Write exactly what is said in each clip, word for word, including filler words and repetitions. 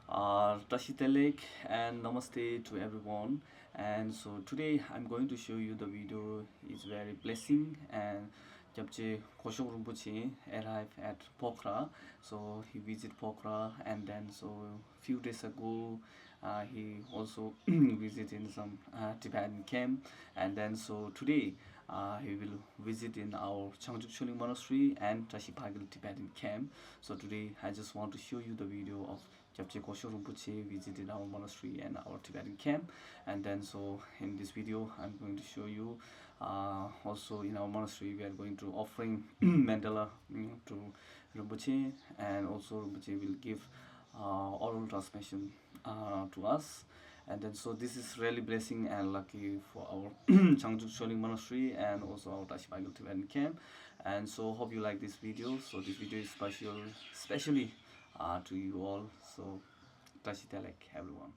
Uh, Tashi Telek and Namaste to everyone. And so today I'm going to show you the video. It's very blessing and Gyabje Koshok Rinpoche arrived at Pokhara. So he visit Pokhara, and then so few days ago uh, he also visited in some uh, Tibetan camp, and then so today uh, he will visit in our Changchuk Choling Monastery and Tashi Pagil Tibetan camp. So today I just want to show you the video of Gyabje Kosho Rinpoche visited our monastery and our Tibetan camp. And then so in this video I'm going to show you uh, also in our monastery we are going to offering mandala mm, to Rinpoche, and also Rinpoche will give uh, oral transmission uh, to us. And then so this is really blessing and lucky for our Changchuk Choling Monastery and also our Tashi Pagil Tibetan camp. And so hope you like this video. So this video is special, specially uh, to you all. So Tashi Telek, everyone.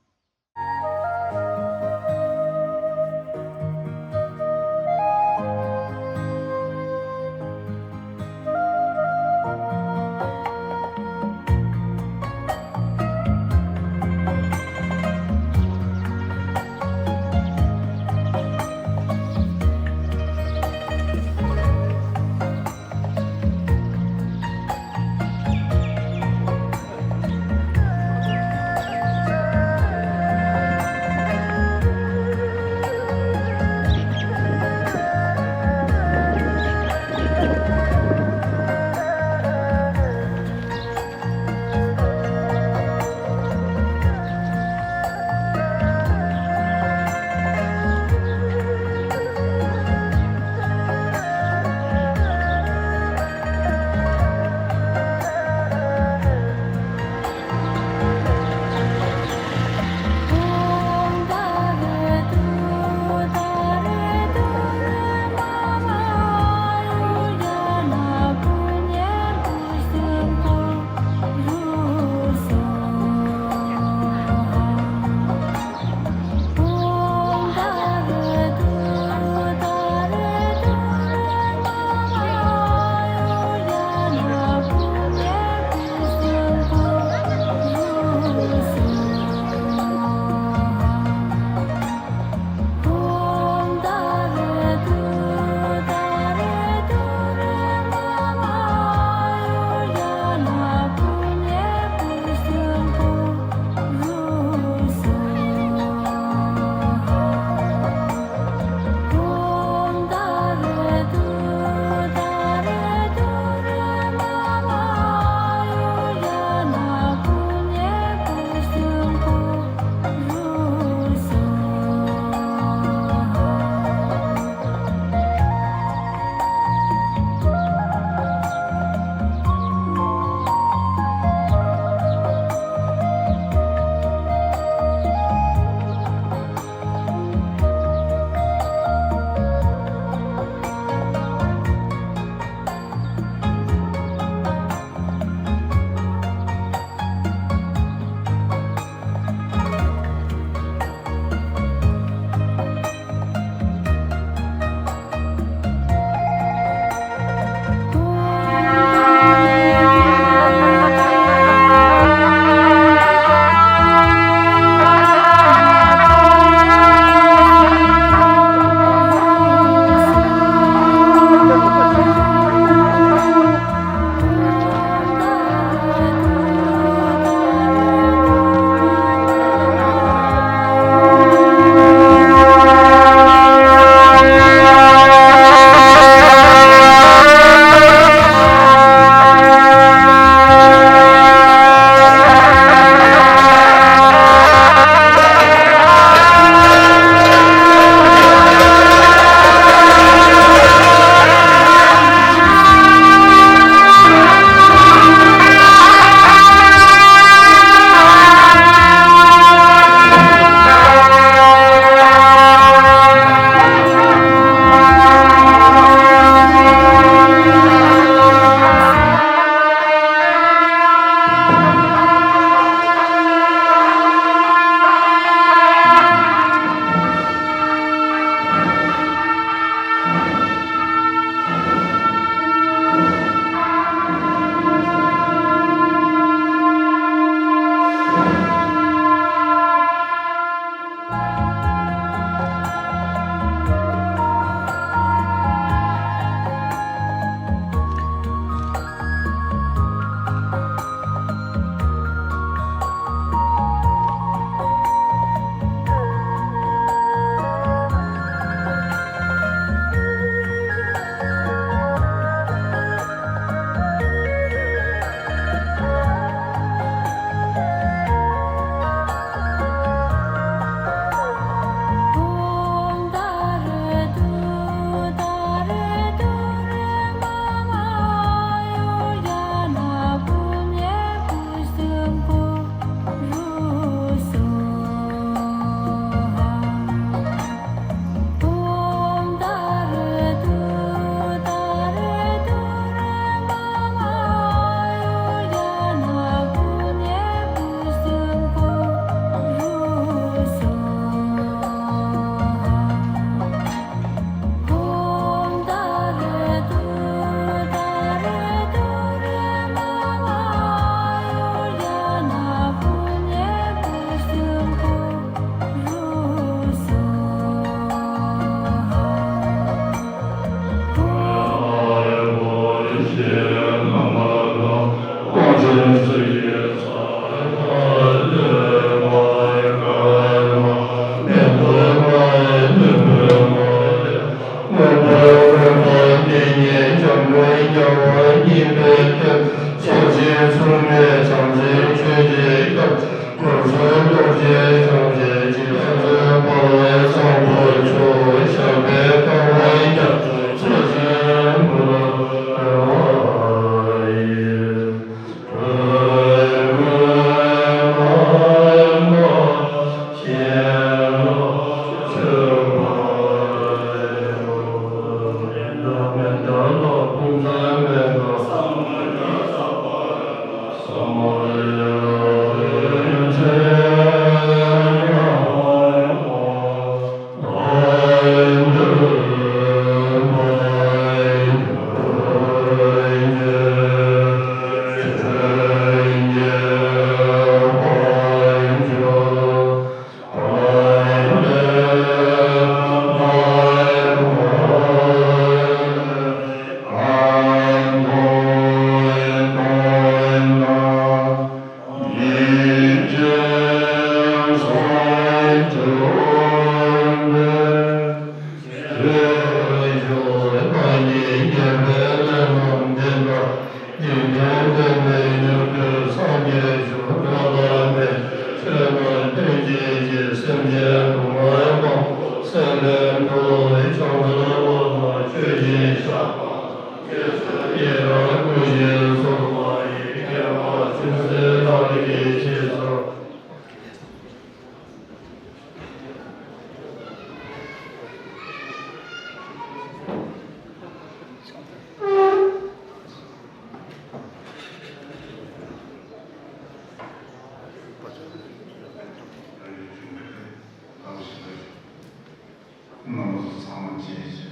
ཚང་མ་མཇལ་བྱས་ཞེ་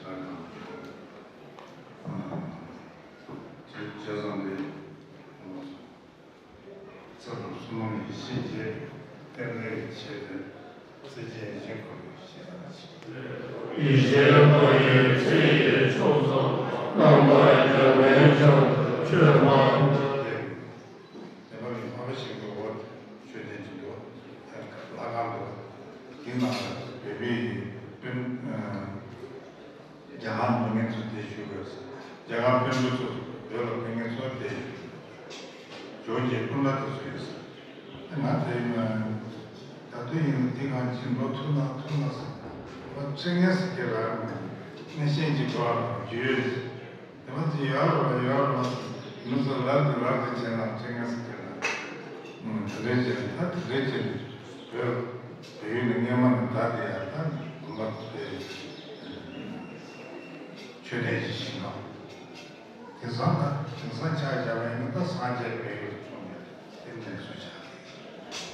དྲག་གང་ཐུབ་ཨ་བྱས་བྱས་ཙང་དེ་ཚེ་དང་བསོད་ནམས་ཡེ་ཤེས་ཀྱི་རྟེན་འབྲེལ་གྱི་ཆེད་དུ་ཚེ་ཆེན་ཡེ་ཤེས་འཁོར་ལོའི་གཞི་བདག་ཆེ། ཡེ་ཤེས་འཁོར་ལོའི་ཚེ་ཡི་མཆོག་ཏུ་རྣམ་པར་རྒྱལ་བའི་ཞབས་མཆོད་མ། དེ་ནས་ལྷ་མོ་ཞིག་གི་འོག་མཆོད་རྟེན་གྱི་འདུག་ལྷ་ཁང་འདུག་དེའི་ནང་ལ་བོད་མིའི་དཔོན། རྒྱ་གར་འགྲོ་མཁན་ཚོ་དེ་བཞུགས་ཡོད་ས། རྒྱ་གར་དཔོན་པོ་ཚོ་བོད་ལ་ཕེབས་མཁན་ཚོ་དེ་བཞུགས་ཡོད་ས། ཇོ་བོ་རྗེ་སྐུ་འདྲ་དེ་ཚོ་ཡོད་ས། དེ་ང་དེ་ཡིན་ན་ད་དུང་ཡིན་ན་དེ་གང་ཅི་འགྲོ་ཐུབ་ན་ཐུབ་ན་ཟེར། ང་ཚེ་ངན་ཟེར་གྱི་རང་ནས་ཤེས་ཀྱི་འགྲོ་བ་རྒྱུ་ཡོད་ཟེར། དེ་མ་ཚད་ཡོད་རེད་བ་ཡོད་རེད་བ་ཟེར། མི་ཚོ་ལབ་དེ་ལབ་དེ་བྱས་ན་ཚེ་ངན་ཟེར་གྱི་རང་། དེ་འདྲའི་ཅིག་ད་དེ་འདྲའི་ཅིག་བོད་བོད་ཡུལ་ནས་སྔས་མ་ནས་ད་དེ་ཡང་ད་དགོན་པ་དེ་མཆོད་རྟེན་ཞིག་བཞེངས་ན། དེང་སང་ད་དེང་སང་ཆ་བཞག་པ་ཡིན་ན་ད་སངས་རྒྱས་བོད་ཡུལ་བྱུང་ཡོད་དེ་གནས་ཚུལ་ཆགས་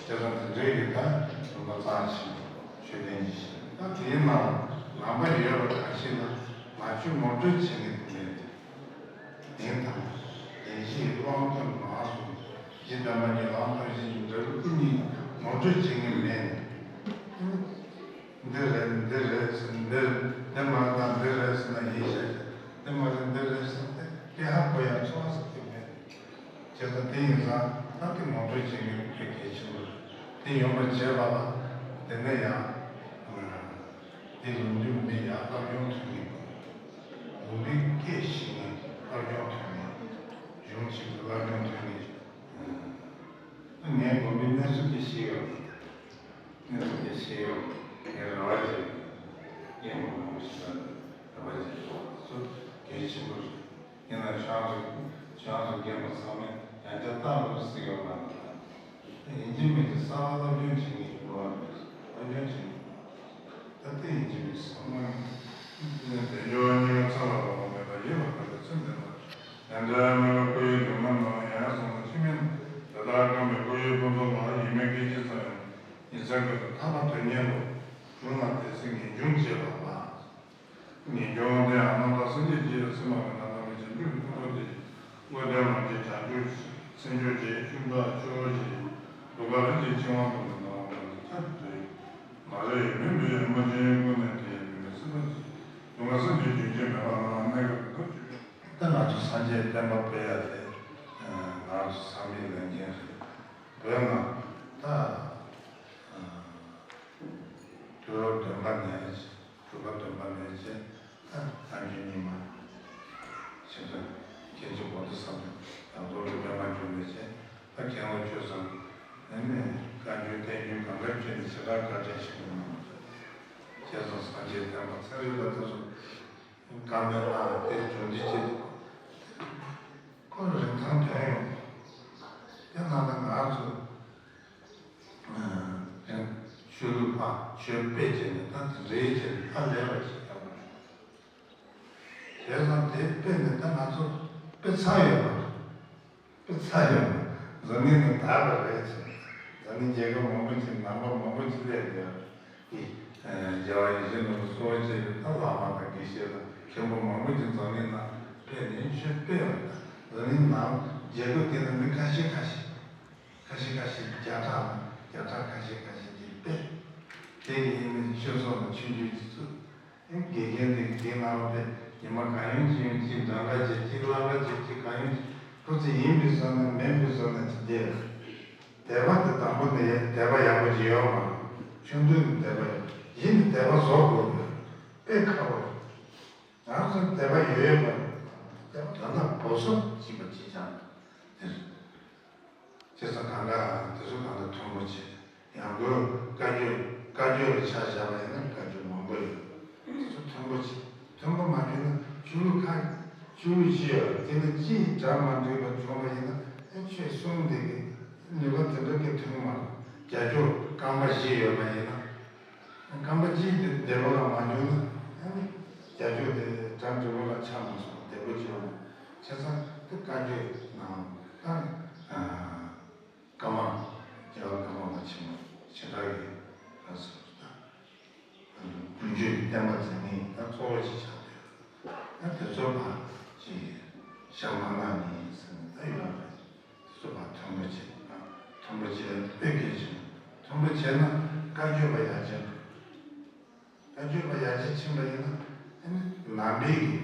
ཀྱི། དེ་ཚོ་དེ་འདྲའི་ཡིན་ད་དགོན་པ་གཙང་ཞིག་མཆོད་རྟེན་ཞིག་ད་དེའི་ནང་ལམ་པ་ཡོད་པ་གང་ཞིག་ལ་ང་ཚོས་ངོ་སྤྲོད་བྱེད་མཁན་དེ་མེད་དེ། དེ་དང་བདེན་བཞིའི་ཀློང་དུ་མ་སོང་། གཞི་དང་མ་གཞི་ལམ་དང་བཞི་ཡི་འབྲས་བུ་ཀུན་གཉིས་ངོ་སྤྲོད་བྱེད་མཁན་མེད་ནས། འདི་རེད་འདི་རེད་ཟེར་འདི་འདི་མ་རེད་དང་འདི་རེད་ཟེར་ན་ཡིན་ཤག་འདི་མ་རེད་འདི་རེད་ཟེར་ཏེ་དེ་ཧ་གོ་ཡ་འཚོ་བ་ཟེར་གྱི་མེད། བྱས་ཙང་དེ་ཡིན་ཙང་ད་དེ་ངོ་སྤྲོད་བྱེད་མཁན་དེ་གལ་ཆེན་པོ་རེད། དེ་ཡོང་བ་བྱས་པ་ལ་དེ་ནས་ཡང་དེ་ལུང་འདྲེན་མི་ཡག་སློབ་སྦྱོང་ཐོན་མཁན། ལུང་པའི་སྐད་ཤེས་མཁན་སློབ་སྦྱོང་ཐོན་མཁན། གཞུང་ཆེན་པོའི་སློབ་སྦྱོང་ཐོན་མཁན། ངས་དགོན་པའི་གནས་ཚུལ་དེ་ཤེས་ཡོད་མ་རེད། གནས་ཚུལ་དེ་ཤེས་ཡོད་མ་རེད། ངས་རེ་བ་བྱེད་ཀྱི་ཡོད། སྙན་པོ་མང་པོ་ཞིག་ལ་རེ་བ་བྱེད་ཀྱི་ཡོད་པ་སོགས་གལ་ཆེན་པོ་རེད། ཡིན་ན་ཆང་སོ་ཆང་སོ་རྒན་པ་ཚང་མས་ཡང་བསྐྱར་བཏང་རོགས་ཟེར་ཡོད་མ་རེད། ད་ཡིན་གཅིག་མིན་གཅིག་གསར་པ་སློབ་སྦྱོང་བྱེད་མཁན་ཞིག་དགོས་པ་རེད། སློབ་སྦྱོང་བྱེད་མཁན། ད་ལྟ་ཡིན་གཅིག་མིན་གཅིག་སོང་ན། དེ་འབྱོར་བ་གཉིས་ཀ་ཚང་ལ་རོགས་མེད་པ་ཡོད་པ་ག་ཚོད་མེད་པ། ཡང་འདྲ་མེད་པ་ཁོ་ཡི་སྒྲོན་མ་ནང་ཡང་སོང་ན་ཅི་མིན། དེ་ལྟར་བསྐམས་པའི་ཁོ་ཡི་ཕུན་ཚོགས་ལ་ཡིད་མེད་སྐད་ཅིག་ཙམ་ཡང་ཉིན་མཚན་ཁ་ཐུག་ཐར་པ་དོན་གཉེར་དུ་བྱུང་ན་དེ་སྲིད་ངེས་འབྱུང་བྱེད་པ་ལ། ངེས་འབྱུང་དེ་ཡང་རྣམ་དག་སངས་རྒྱས་ཀྱི་ཚད་མ་བའི་རྣམ་དག་མི་ཕྱིན་ཀུན་གྱི་ཐུགས་རྗེ་དེ་དངོས་བསྟན་ལམ་གྱི་བྱང་ཆུབ་སེམས་མཆོག་ཅེས་ཤུགས་དྲག་ཆོས་ཅེས་གདུགས་དཀར་རིན་ཆེན་ཕྱིར་དབང་དུ་མི་གཏང་བ་ཁྱབ་ཏུ་མ་རེད། མི་འདི་ཡོན་མ་ཅན་ཀུན་ནས་དེ་ཡང་མི་སྲིད་པ་ཅིག་དུང་དཀར་སེམས་ཀྱི་རྒྱུན་ཆད་མེད་པ་ལ་གནས་སྐབས་ཀྱི་ཐབས་ཅིག་ད་ང་ཚོ་སངས་རྒྱས་བསྟན་པ་སྤེལ་ཡ་དེ་ང་ཚོ་བསམ་པའི་ལས་འགན་རེད། བོད་ནང་ད་དུས་རབས་བདུན་པ་ནས། དྲུག་པ་བདུན་པ་ནས་བྱས་ད་བཀའ་འགྱུར་རྙིང་མ། ཞེས་སོགས་མཁན་ཆེན་པོ་ཏི་སམ་ཡང་དོ་ལུ་པད་མ་འགྱུར་མེད་བྱས་ད་མཁན་སློབ་ཆོས་སམ་ཨ་ནི་བཀའ་འགྱུར་བསྟན་འགྱུར་གང་ག་བཅས་ནས་ཞེ་དྲག་བཀའ་དྲིན་ཆེན་པོ་གནང་བ་རེད། བྱས་ཙང་སངས་རྒྱས་བསྟན་པ་ཚེ་རིང་ལ་དེ་ཚོ་བཀའ་མོལ་གནང་བ་དེ་བྱུང་འདི་བྱེད་དེ་ཁོ་རིན་ཐང་ཐོན་ཡོང་། དེ་ནང་ལ་ང་ཚོ། ཆོས་ལུགས་པ་ཆོས་དཔེ་བྱས་ནས་ད་དེ་རེད་བྱས་ནས་ད་ལས་པ་ཞིག་བྱ་དགོས་རེད། བྱས་ཙང་དེ་དཔེ་ནས་ད་ང་ཚོ་དཔེ་ཚར་ཡོད་པ་རེད། དཔེ་ཚར་ཡོད་པ་འཛམ་གླིང་ནང་དར་བ་རེད་བྱས། འཛམ་གླིང་རྒྱལ་ཁབ་མང་པོ་ཅིག་ནང་པ་མང་པོ་ཅིག་སླེབས་ཡོད་རེད། རྒྱལ་བ་ཡིད་བཞིན་ནོར་བུ་གཙོ་བོ་བྱས་པའི་ད་བླ་མ་དང་དགེ་བཤེས་དང་མཁན་པོ་མང་པོ་ཅིག་འཛམ་གླིང་ནང་ཕེབས་ནས་ཆོས་སྤེལ་བ་དང་འཛམ་གླིང་ནང་རྒྱལ་ཁབ་དེ་ནང་མི་ཁ་ཤས་ཁ་ཤས། ཁ་ཤས་ཁ་ཤས་བརྒྱ་ཕྲག་ལ་བརྒྱ་ཕྲག་ཁ་ཤས་ཁ་ཤས་ཀྱིས་དཔེ། དེ་ཡིན་ནི་ཆོས་ཚོགས་ལ་ཆོས་བརྒྱུད་ཀྱི་ཚུལ། དགེ་རྒན་དེ་དགེ་སློང་དེ་ཉི་མ་གང་ཡོང་ཅི་ཡོང་ཅི་འདོན་ཁ་བྱེད་ཅི་བླ་ཁ་བྱེད་ཅི་གང་ཡོང་ཅི་ཁོ་ཚོ་ཡིན་པའི་བཟོ་ན་མིན་པའི་བཟོ་ན་ཅི་བསྡད། དད་པ་དེ་དང་པོ་ནས་དད་པ་ཡག་པོ་ཅིག་ཡོད་མ་རེད། ཆུང་དུས་ནས་དད་པ་ཡོད་གཞི་ནས་དད་པ་བཟོ་དགོས་པས་དཔེ་ཁག་པོ་རེད། ང་ཚོ་དད་པ་ཡོད་ཡོད་པ་རེད། དད་པ་ད་ལྟ་སྦོ་སོ་ཅིག་པ་ཅིག་ཀྱང་དེ་རེད། བྱས་ཙང་གང་ག་དེ་ཚོ་གང་ག་མཐོན་པོ་བྱས། ཡང་སྒོས་བཀའ་བརྒྱུད་བཀའ་བརྒྱུད་ལ་ཆ་བཞག་པ་ཡིན་ན་བཀའ་བརྒྱུད་མང་པོ་ཡོད། དེ་ཚོ་མཐོན་པོ་བྱས། མཐོན་པོ་མ་བྱས་ན་ཆོས་ལུགས་ཁག་ཆོས་ལུགས་བཞི་ཡོད་རེད། དེ་ནི་གཅིག་གྲ་མ་འགྲིག་པ་བྱུང་བ་ཡིན་ན་ཨེ་ཆོས་གསུམ་དེ་གི་ནུས་པ་དེ་འདྲ་གི་ཐོན་མ་རེད། རྒྱལ་སྐྱོང་རྐང་པ་བཞི་ཡོད་པ་ཡིན་ན། རྐང་པ་གཅིག་དེ་བདེ་པོ་ལ་མ་འཇུག་ན་ཨ་ནི་རྒྱ་ཕྱོགས་དེ་གྲ་འགྲིག་པོ་ལ་ཆགས་མ་སོང་བདེ་པོ་བྱུང་། བྱས་ཙང་དེ་བཀའ་བརྒྱུད་ནང་ད་ཀརྨ་རྒྱལ་བ་ཀརྨ་པ་ཆེན་པོ་ཞེ་དྲག་གི་ལ་སོགས་ད། བརྗོད་ཀྱི་བསྟན་པ་འཛིན་མཁན་ད་གཙོ་བོ་ཅིག་ཆགས་བསྡད་ཡོད། ད་དེ་ཚོ་ཕར་ཅིག་ཞབས་མ་ལངས་ནས་ཟེར་ནས་ད་ཡོད་རེད། དེ་ཚོ་ཕར་མཐོན་པོ་བྱས། མཐོན་པོ་བྱས་ན་དཔེ་གལ་ཆེན་པོ། མཐོན་པོ་བྱས་ན་བཀའ་བརྒྱུད་པ་ཡར་རྒྱས་འགྲོ། བཀའ་བརྒྱུད་པ་ཡར་རྒྱས་ཕྱིན་པ་ཡིན་ན། ཨ་ནི་ནང་པའི་གི་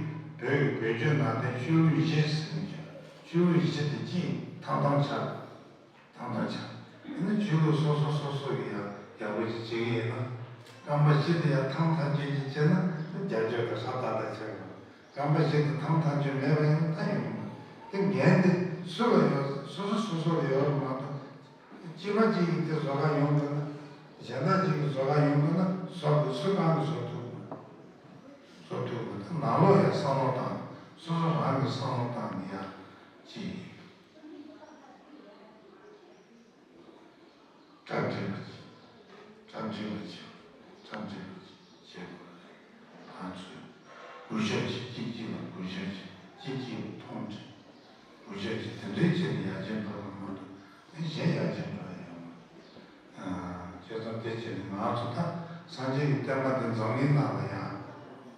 བོད་ཀྱི་བོད་བརྒྱུད་ནང་བསྟན་ཆོས་ལུགས་ཡིད་བྱེད་ཟེར་མཁན་ཆོས་ལུགས་ཡིད་བྱེད་དེ་གཅིག་ཐང་ཐང་ཆགས། ཐང་ཐང་ཆགས། ཨ་ནི་ཆོས་ལུགས་སོ་སོ་སོ་སོ་གི་ཡང་ཡག་པོ་ཞིག་བྱེད་ཀྱི་ཡིན་ན། རྐང་པ་བཞི་དེ་ཡང་ཐང་ཐང་ཆོད་ཅིག་བྱས་ན་རྒྱབ་སྐྱོར་དང་ཧྲ་ཏག་ཏག་བྱེད་དགོས། རྐང་པ་བཞི་དེ་ཐང་ཐང་ཆོད་མེད་པ་ཡིན་ན་ད་ཡོང་མ་རེད། དེ་འགན་དེ་སུ་ལ་ཡོད། སོ་སོ་སོ་སོ་ལ་ཡོད་རེད་མ་གཏོགས། སྐྱེས་པ་གཅིག་གིས་དེ་བཟོ་ག་ཡོང་དགོས་ན། གཞན་དག་གཅིག་གིས་བཟོ་ག་ཡོང་དགོས་ན་བཟོ་དགོས། སུ་གང་གིས་བཟོ་ཐུབ་དགོས། བཟོ་ཐུབ་དགོས། ད་ནང་ལོགས་ཡང་བསམ་བློ་བཏང་། སོ་སོ་རང་གིས་བསམ་བློ་བཏང་ནས་ཡང་ཅིག་གྲ་སྒྲིག་པ་ཅིག་གྲ་སྒྲིག་པ་ཅིག་གྲ་སྒྲིག་པ་ཅིག་བྱེད་དགོས་རེད། ང་ཚོས་གུས་ཞབས་ཅིག་གཅིག་གཅིག་ལ་གུས་ཞབས་ཅིག་གཅིག་གཅིག་ལ་མཐོང་ཆེན། གུས་ཞབས་ཀྱིས་དེ་འདྲའི་ཆེད་དུ་ཡར་རྒྱས་འགྲོ་བ་མ་གཏོགས་ནི་གཞན་ཡར་རྒྱས་འགྲོ་ཡ་ཡོད་མ་རེད། ཨ། བྱས་ཙང་དེ་བྱས་ནས་ང་ཚོ་ད་སངས་རྒྱས་ཀྱི་བསྟན་པ་འདི་འཛམ་གླིང་ནང་ལ་ཡང་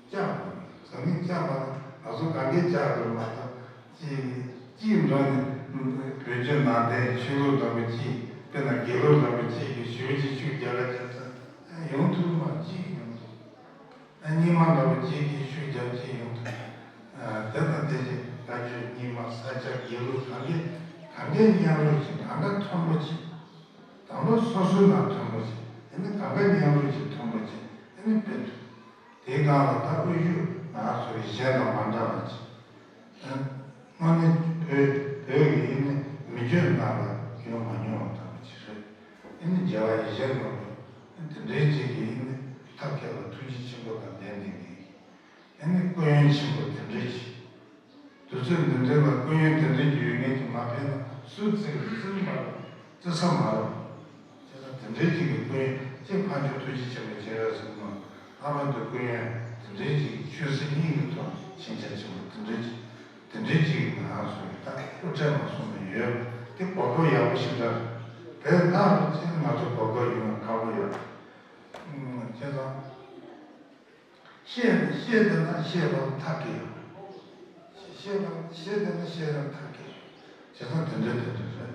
བསྐྱངས་དགོས། འཛམ་གླིང་བསྐྱངས་པ་ལ་ང་ཚོ་གང་གས་བསྐྱངས་དགོས་མ་གཏོགས། ཅིག་ཅིག་འགྲོ་ནས་བོད་བརྒྱུད་ནང་བསྟན་ཆོས་ལུགས་འདྲ་པོ་ཅིག་དཔེར་ན་དགེ་ལུགས་འདྲ་པོ་ཅིག་གིས་ཞུ་ཅིག་ཤུགས་རྒྱག་ག་བྱས་ཙང་ཡོང་ཐུབ་མ་ཅིག་ཡོང་ཐུབ། རྙིང་མ་འདྲ་པོ་གཅིག་གིས་ཤུགས་རྒྱབ་ཀྱི་ཡོང་དུས། དེ་དང་དེ་བཞིན་བཀའ་བརྒྱུད་རྙིང་མ་ས་སྐྱ་དགེ་ལུགས་གང་གས་གང་གས་མཉམ་རུབ་ཀྱིས་གང་འདྲ་མཐོན་པོ་ཅིག་དང་པོ་སོ་སོའི་ནང་མཐོན་པོ་ཅིག་དེ་ནི་གང་ག་མཉམ་རུབ་ཀྱིས་མཐོན་པོ་ཅིག་དེ་ནི་དཔེ་ཐུབ། དེའི་སྒང་ལ་ད་དབུ་བཞུགས་ང་ཚོ་གི་གཞན་དང་མ་འདྲ་བ་ཅིག་དངོས་གནས་བོད་བོད་ཀྱི་ཡིན་ནི་མི་ཆོས་ནང་ལ་ཡོང་མ་མྱོང་བ་ལྟ་བུ་ཅིག་རེད། ཨེ་ནི་རྒྱལ་བ་ཡེ་ཤེས་མགོན་པོ་དེ་འདྲའི་ཅིག་གིས་ཨེ་ནི་ཐབས་མཁས་པ་ཐུགས་རྗེ་ཆེན་པོ་དང་ལྡན་ལྡན་གྱི་ཨེ་ནི་སྐུ་ཡོན་ཆེན་པོ་དེ་འདྲའི་ཅིག་དུས་ཚོད་འདི་འདྲའི་ལ་སྐུ་ཡོན་དེ་འདྲའི་ཅིག་ཡོད་མཁན་ཅིག་མ་ཕེབས་ན་སུས་བརྩི་གི་རེད། བརྩི་མ་རུང་། བརྩི་ས་མ་རུང་། བྱས་ཙང་དེ་འདྲའི་ཅིག་གི་སྐུ་ཡོན་གཅིག་ཕར་ཕྱོགས་ཐུགས་རྗེ་ཆེན་པོ་མཁྱེན་རབ་གསུངས་མ། ལྷག་པར་དུ་སྐུ་ཡོན་དེ་འདྲའི་ཅིག་ཆོས་སྲིད་གཉིས་ཀྱི་ཐོག་ཕྱིན་ཆད་ཆེན་པོ་དེ་འདྲའི་ཅིག་དེ་འདྲའི་ཅིག་ང་རང་ཚོ་ཡི་ད་དབུ་ཁྲིད་མ་གསུངས་ནས་ཡོད་དེ་གོ་སྐབས་ཡག་པོ་ཞིག་འདྲ། དེ་ལྷག་པ་ཅིག་ང་ཚོ་གོ་སྐབས་ཡོང་བ་ཁག་པོ་ཡོད། བྱས་ཙང་ཤེས་ཤེས་བསྡད་ན་ཤེས་པ་མཐའ་ཀི་ཡོད། ཤེས་པ་ཤེས་བསྡད་ན་ཤེས་པ་མཐའ་ཀི་ཡོད། བྱས་ཙང་དེ་འདྲ་དེ་འདྲ་རེད།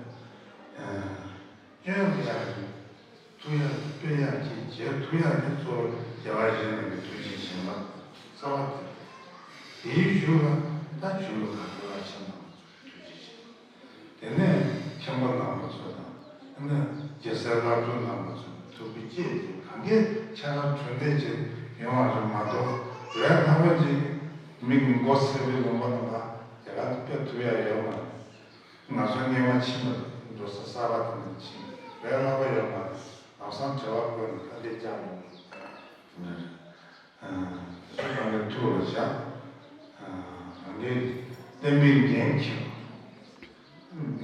སྐྱོན་ཡག་ཡིན། ཐུགས་ཡག་སྤྲོད་ཡག་ཅིག་བྱེད་ཐུབ་ཡག་དེ་གཙོ་བོ་རྒྱལ་བ་ཡིད་བཞིན་ནོར་བུའི་ཐུགས་རྗེ་བྱིན་རླབས་གསར་བ་དེ། དེའི་གཞུག་ལ་ད་ཆོས་ལུགས་ག་གེ་བ་ཆེན་པོ་ཐུགས་རྗེ་ཆེན་པོ། དེ་ནས་མཁན་པོ་རྣམ་པ་ཚོ་དང་། དེ་ནས་རྒྱལ་སྲས་བླ་སྤྲུལ་རྣམ་པ་ཚོ་ཐུགས་ཁུར་བསྐྱེད་དེ་གང་གས་ཁྱེད་རང་གྲུབ་འབྲས་ཅིག་ཡོང་བ་རེད་མ་གཏོགས་ལས་སླ་པོ་ཅིག་མི་གི་མགོ་སེར་པོའི་ལུང་པ་ནང་ལ་དེ་ག་ཕེབས་ཐུབ་ཡག་ཡོད་མ་རེད། ང་ཚོ་སྔོན་མ་ཕྱིན་པ་འགྲོ་ས་གསར་པ་དེ་ནས་ཕྱིན་པ་ལས་སླ་པོ་ཡོད་མ་རེད། ལམ་སང་བྲེལ་བ་བཀོལ་ནས་ཁ་གཏད་བཅག་མི་དགོས། དེ་འདྲ་རེད། དེ་ཚོ་རང་གི་ཐུགས་ལ་བཞག་རང་གི་བསྟན་པའི་འགན་འཁྱེར།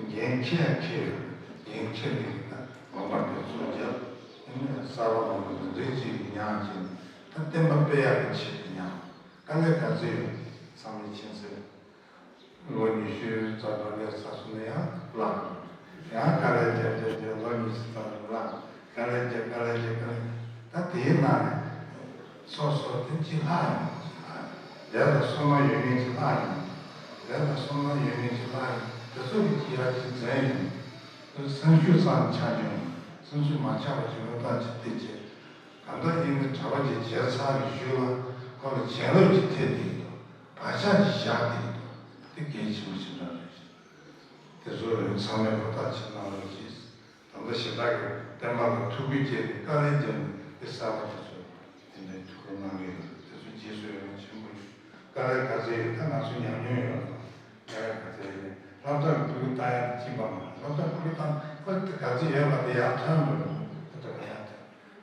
འགན་འཁྱེར་ཡ་འཁྱེར་ཡོད། འགན་འཁྱེར་ནས་ད་དགོངས་པ་དེ་ཚོ་རྒྱབ། དེ་ནས་གསར་པ་མང་པོ་འདི་འདྲའི་ཅིག་ཉར་བྱས་ནས་ད་བསྟན་པ་སྤེལ་ཡག་གི་ཆེད་དུ་ཉར། དཀའ་ལས་ག་ཚོད་ཡོད་ཚང་མས་མཁྱེན་གསལ། ལོ་ཉི་ཤུ་རྩ་གྲངས་ལས་ཚར་སོང་ན་ཡང་བརླག་འགྲོ། ཡང་དཀའ་ལས་རྒྱབ་རྒྱབ་རྒྱབ་ལོ་ཉི་ཤུ་རྩ་གྲངས་བརླག་དཀའ་ལས་རྒྱབ་དཀའ་ལས་རྒྱབ་དཀའ་ལས། ད་དེའི་ནང་ནས་སོ་སོ་དེ་གཅིག་ལྷག་ཡོང་། ལས་དང་བསོད་ནམས་ཡོད་མཁན་གཅིག་ལྷག་ཡོང་། ལས་དང་བསོད་ནམས་ཡོད་མཁན་གཅིག་ལྷག་ཡོང་། དེ་ཚོ་གི་གཅིག་ཡར་གཅིག་འཛིན་ཡོང་། སེམས་ཤུགས་ཙམ་ཆག་ཡོང་། སེམས་ཤུགས་མ་ཆག་པ་ཅིག་ལོ་ལྟར་གཅིག་དེ་བྱས། གང་ལྟར་ཨེ་ནི་གྲྭ་པ་ཅིག་བྱས་ཚར་བའི་གཞུག་ལ་ཁོ་ལ་བྱིན་རླབས་ཅིག་ཐེབས་བསྡད་ཀྱི་འདུག་བག་ཆགས་ཅིག་བཞག་བསྡད་ཀྱི་འདུག་དེ་གལ་ཆེན་པོ་ཞེ་དྲག་རེད། དེ་ཚོ་ཚང་མས་ཧུར་ཐག་བྱེད་གནང་རོགས་གྱིས། ད་ལྟ་ཞེ་དྲག་གི་བསྟན་པ་ལ་ཐུགས་ཁུར་བསྐྱེད་ནས་དཀའ་ལས་བརྒྱབ་ནས་དེ་གསར་པ་དེ་ཚོ་དེ་འདྲའི་ཐུགས་ཁུར་གནང་གི་ཡོད་རེད། དེ་ཚོ་རྗེས་སུ་ཡི་རང་ཆེན་པོ་ཡོད། དཀའ་ལས་ག་ཚོད་ཡོད་ད་ང་ཚོ་ཉམས་མྱོང་ཡོད་རེད། དཀའ་ལས་ག་ཚོད་ཡོད་སློབ་གྲྭར་ཕྲུ་གུ་བཏང་ཡ་དེ་གཅིག་པ་མ་རེད། སློབ་གྲྭར་ཕྲུ་གུ་བཏང་ཁོ་ག་ཚོད་ཡོད་པ་དེ་ཡར་ཐོན་འགྲོ་རེད། དེ་འདྲ་ག་ཡ་དེ།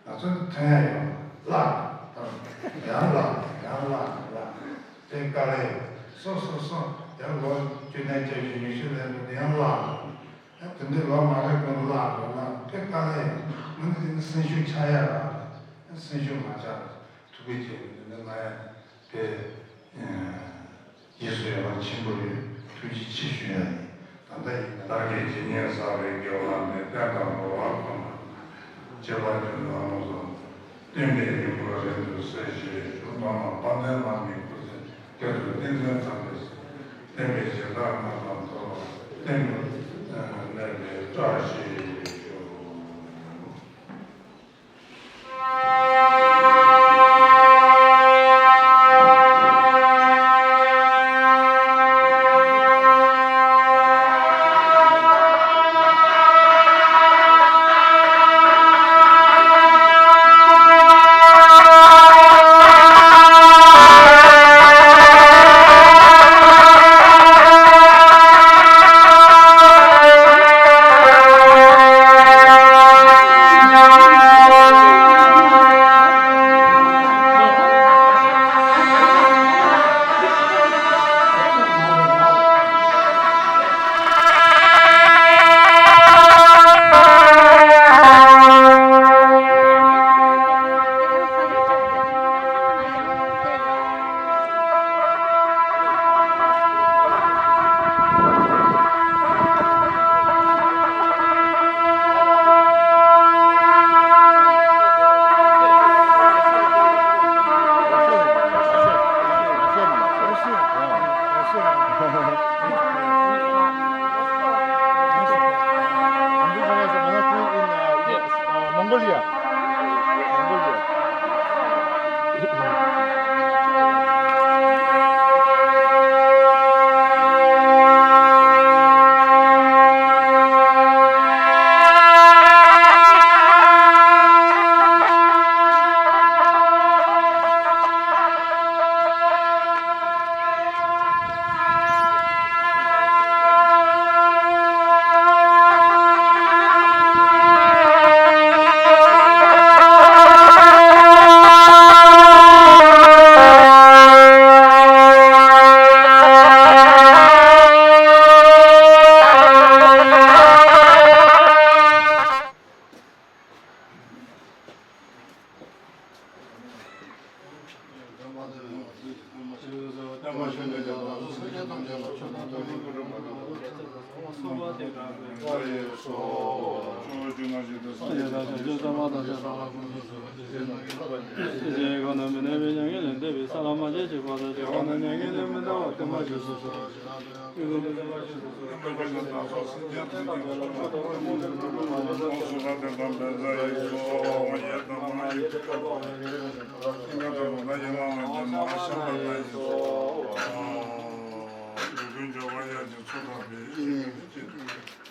ང་ཚོ་ཐོན་ཡ་ཡོད་ལ། ཡང་ལ་ཡང་ལ་ལ། དེ་དཀའ་ལས་ཡོད། སོ་སོ་སོ་ཡང་ལོ་བཅུ་ནས་བརྒྱད་ཅུ་ཉི་ཤུ་ལས་འགྲོ་དེ་ཡང་ལ། ཡང་དེ་འདྲའི་ལོ་མ་རེད་ཀུན་ལ་ལ་དེ་དཀའ་ལས་ཡོད། ང་ཚོ་དེ་ནི་སེམས་ཤུགས་ཆག་ཡ་ར། སེམས་ཤུགས་མ་ཆག་ར། ཐུགས་རྗེ་ཆེ་དེ་འདྲ་ལ་ཡ་དེ། རྗེས་སུ་ཡི་རང་ཆེན་པོ་ཡོད། ཐུགས་རྗེ་ཆེ་ཞུ་ཡ་ཡིན། ད་ལྟ་ཡིན་ན། བདག་གིས་ཇི་སྙེད་བསགས་པའི་དགེ་བ་འདི། བསྟན་དང་འགྲོ་བ་ཀུན་ལ་སྤྱད་པར་བགྱི་ལགས་སོ། སྟོན་པའི་སྙིང་པོ་རིང་དུ་གསལ་བྱེད་ཞུ། མདོར་ན་དཔལ་ལྡན་བླ་མའི་སྐུ་ཚེ་བསྐལ་དུ་གཏན་མཚན་ཙམ་པའི་བསྟན་པའི་སྦྱིན་བདག་རྣམས་དང་ཐོག་བསྟན་དུ་གནས་པའི་བཀྲ་ཤིས་ཤོག། Mongolia. Mongolia.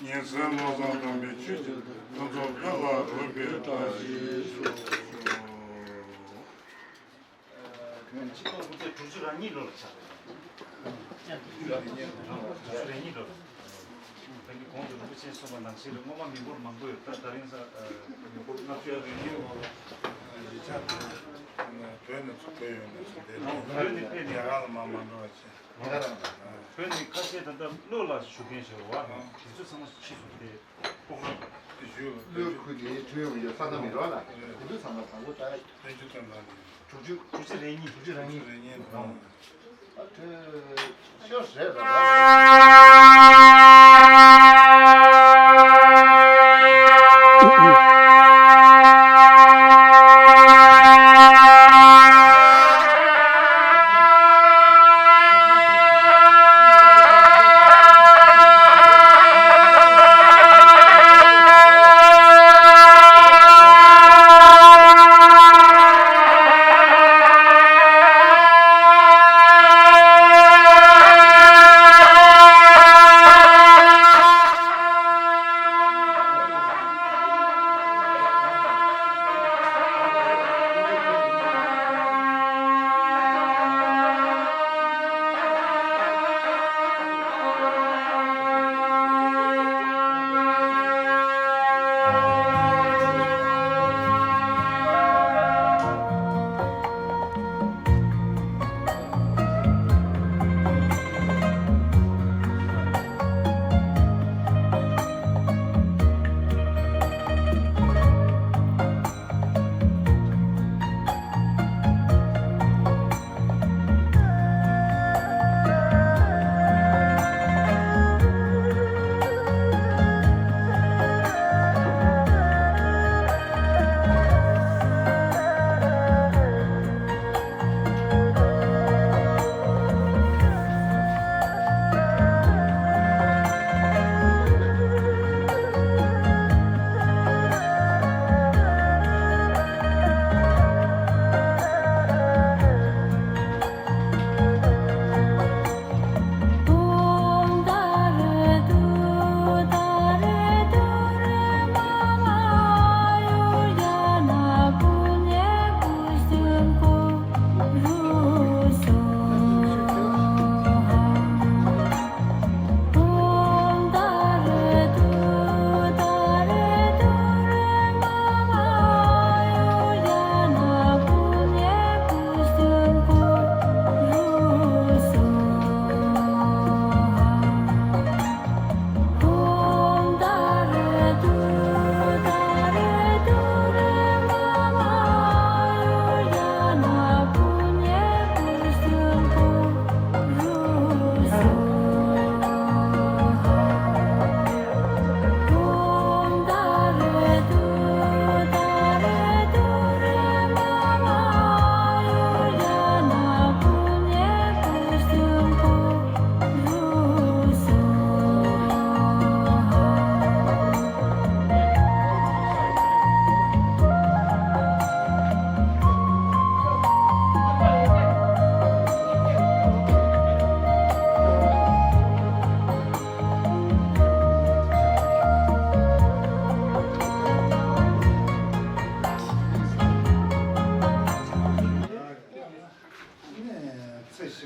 ཉེ་སྲས་བློ་བཟང་དམ་པའི་ཆོས་ཀྱི་ཕུན་ཚོགས་ཀུན་ལ་རོལ་པའི་བཀྲ་ཤིས་ཤོག། ཆིག་སྟོང་དགུ་བརྒྱ་དྲུག་ཅུ་རེ་གཉིས་ལོ་ལ་ཆགས་རེད། དྲུག་ཅུ་རེ་གཉིས་ལོ་ལ། ད་གིན་གོང་དུ་རིན་པོ་ཆེས་གསུངས་པ་ནང་བཞིན་རེད། སྔོན་མ་མི་འབོར་མང་པོ་ཡོད། ད་ད་རིང་ས་མི་འབོར་ལྔ་བཅུ་ཡར་རེད། ཡིན་ལ་ཡིག་ཆ་དེ་བོད་ནས་ཚུར་བོད་ཡོང་ནས་ཚུར་བསྡད་ནས་བོད་ནས་ཕེབས་ནས་རྒྱ་གར་ལ་མར་མ་འགྲོ་བ་བྱས། རྒྱ་གར་ལ་བོད་ནས་ཁ་ཤས་ད་ལྟ་བློ་ལ་ཞུགས་མཁན་ཞིག་རེད་བ། དེ་ཚོ་ཚང་མ་ཕྱིས་སོང་སྟེ། བློ་ཁུལ་དེ་ཁྲོད་ཡོང་ཡོད་ས་ན་མི་རོ་ལ་དེ་ཚོ་ཚང་མ་དང་པོ་ད་དྲུག་ཅུ་དྲུག་ཅུ་རེ་གཉིས། དྲུག་ཅུ་རེ་གཉིས། ཨ་ཁྲོད་ཤོར་རེད་ར།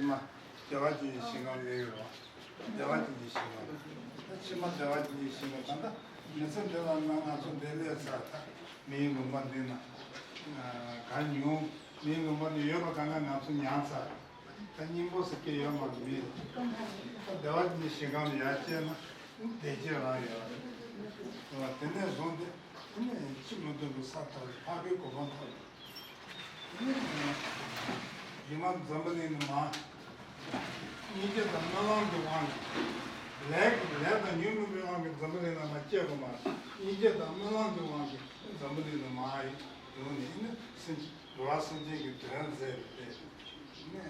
ཕྱི་མ་བདེ་བ་ཅན་གྱི་ཞིང་ཁམས་སླེབས་ཡོད་རེད་བ། བདེ་བ་ཅན་གྱི་ཞིང་ཁམས། ད་ཕྱི་མ་བདེ་བ་ཅན་གྱི་ཞིང་ཁམས། ད་ལྟ་མི་ཚེ་འདི་ལ་ང་ང་ཚོ་འདི་སླེབས་ཚར། ད་མིའི་ལུང་པ་འདི་ན་གང་མྱོང་། མིའི་ལུང་པ་འདི་ཡོད་པ་གང་ག་ང་ཚོ་མྱངས་ཚར། ད་སྙིང་པོ་ཟེར་གྱི་ཡོད་མ་རེད། མི་ད་བདེ་བ་ཅན་གྱི་ཞིང་ཁམས་ལ་ཡར་སྐྱེས་ན་བདེ་སྐྱིད་རང་ཡོད་རེད། དེ་ནས་བཟུང་སྟེ་དེ་ནས་ཅི་མི་སྡུག་པའི་ས་ཐོབ། འཕགས་པའི་གོ་འཕང་ཐོབ། རྗེས་མ་འཛམ་བུ་གླིང་ནས་མར། སྙིང་རྗེ་དང་སྨོན་ལམ་གྱི་དབང་གིས། ལས་ཀྱི་ལས་དང་ཉོན་མོངས་པའི་དབང་གིས་འཛམ་བུ་གླིང་ལ་མར་སྐྱེ་དགོས་མ་རེད། སྙིང་རྗེ་དང་སྨོན་ལམ་གྱི་དབང་གིས་འཛམ་བུ་གླིང་ནས་མར་ཡོང་ནས་ནི་སེམས་འགྲོ་བ་སེམས་ཅན་གྱི་དོན་མཛད་པའི་ལས་ནི་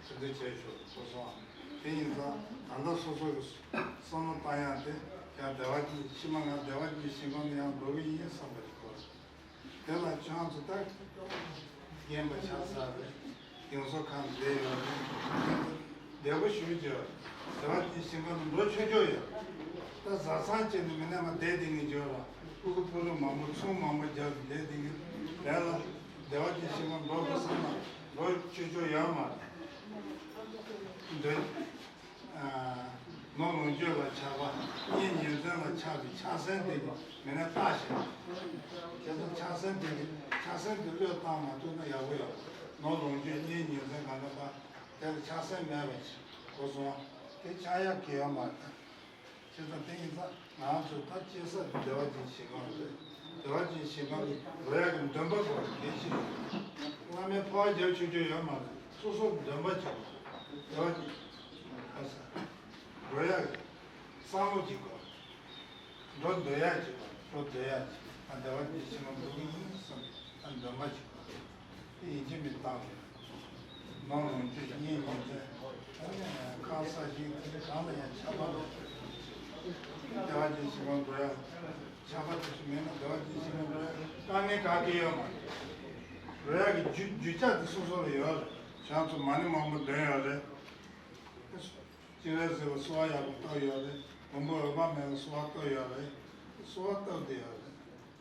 དེ་འདྲ་བྱས་ཆོག་གོ་སོང་། དེ་ཡིན་ཙང་ད་ལྟ་སོ་སོ་གི་བསམ་བློ་བཏང་ཡག་དེ་ཡང་བདེ་བ་ཅན། ཕྱི་མ་ང་བདེ་བ་ཅན་གྱི་ཞིང་ཁམས་ལ་ཡང་འགྲོ་གི་ཡིན་བསམ་པ་ཞིག་དགོས། དེ་ལ་ཁྱོད་ཚོ་ད་རྒན་པ་ཆགས་ཚར་རེད། གདན་ས་ཁག་བསྡད་ཡོད་རེད། བདེ་པོ་ཞེ་པོ་ཅིག་ཡོད་རེད། བདེ་བ་ཅན་ཞིང་ཁམས་ལ་འགྲོ་ཆོག་ཆོག་ཡོད། ད་བཟའ་ཚང་བྱས་ནས་མི་ནས་མར་བསྡད་བསྡད་མཁན་ཅིག་ཡོད་རེད། ཕྲུ་གུ་ཕྲུ་གུ་མང་པོ་ཚོང་མང་པོ་རྒྱབ་བསྡད་བསྡད་མཁན་ལས་ལ། བདེ་བ་ཅན་ཞིང་ཁམས་འགྲོ་དགོས་བསམ་ན་འགྲོ་ཆོག་ཆོག་ཡོད་མ་རེད། འདོད། ནོར་ལོངས་སྤྱོད་ལ་ཆགས་པ། གཉེན་ཉེ་ཚན་ལ་ཆགས་པའི་ཆགས་སེམས་དེ་གིས་མི་ནས་བཏགས་ཤིང་། དེ་ཚོ་ཆགས་སེམས་དེ་གིས་ཆགས་སེམས་དེ་བློས་བཏང་མ་ཐུབ་ན་ཡག་པོ་ཡོད། ནོར་ལོངས་སྤྱོད་གཉེན་ཉེ་ཚན་གང་ག་པ་དེ་ལ་ཆགས་སེམས་མེད་པ་ཞིག་གོ་སོང་། དེ་ཆགས་ཡག་གི་ཡོད་མ་རེད། བྱས་ཙང་དེ་ཡིན་ཙང་ང་ཚོ་ད་སྐྱེ་ས་དེ་བདེ་བ་ཅན་ཞིང་ཁམས་རེད། བདེ་བ་ཅན་ཞིང་ཁམས་ལ་འགྲོ་ཡག་གི་འདུན་པ་དགོས་པ་གལ་ཆེ་རེད། བླ་མས་འཕོ་བ་རྒྱབ་ཆོག་ཆོག་ཡོད་མ་རེད། སོ་སོ་འདུན་པ་བྱེད་དགོས། བདེ་བ་ཅན་ཨ་ས་འགྲོ་ཡག་གི་བསམ་བློ་ཅིག་དགོས། འགྲོ་འདོད་ཡག་ཅིག་དགོས། འགྲོ་འདོད་ཡག་ཅིག་ཨ་བདེ་བ་ཅན་ཞིང་ཁམས་འགྲོ་གི་ཡིན་བསམ་པའི་ཨ་འདུན་པ་ཅིག་དགོས། དེ་ཡིན་གཅིག་མིན་གཏོང་དེ། ནོར་ལོངས་སྤྱོད་གཉེན་ཉེ་ཚན། ཁང་ས་ཞིང་དེ་གང་ལ་ཡང་ཆགས་པ་རེད། བདེ་བ་ཅན་ཞིང་ཁམས་འགྲོ་ཡག་ཆགས་པ་དེ་ཚོ་མེད་ན་བདེ་བ་ཅན་ཞིང་ཁམས་འགྲོ་ཡག་དཀའ་ངལ་ག་གེ་ཡོད་མ་རེད། འགྲོ་ཡག་གི་རྒྱུ་རྒྱུ་ཆ་དེ་སོ་སོ་ལ་ཡོད་རེད། ཁྱེད་ཚོ་མ་ཎི་མང་པོ་འདོན་ཡོད་རེད། སྤྱན་རས་གཟིགས་ལ་གསོལ་བ་ཡག་པོ་བཏབ་ཡོད་རེད། མགོན་པོ་འོད་དཔག་མེད་ལ་གསོལ་བ་བཏབ་ཡོད་རེད། གསོལ་བ་བཏབ་བསྡད་ཡོད་རེད།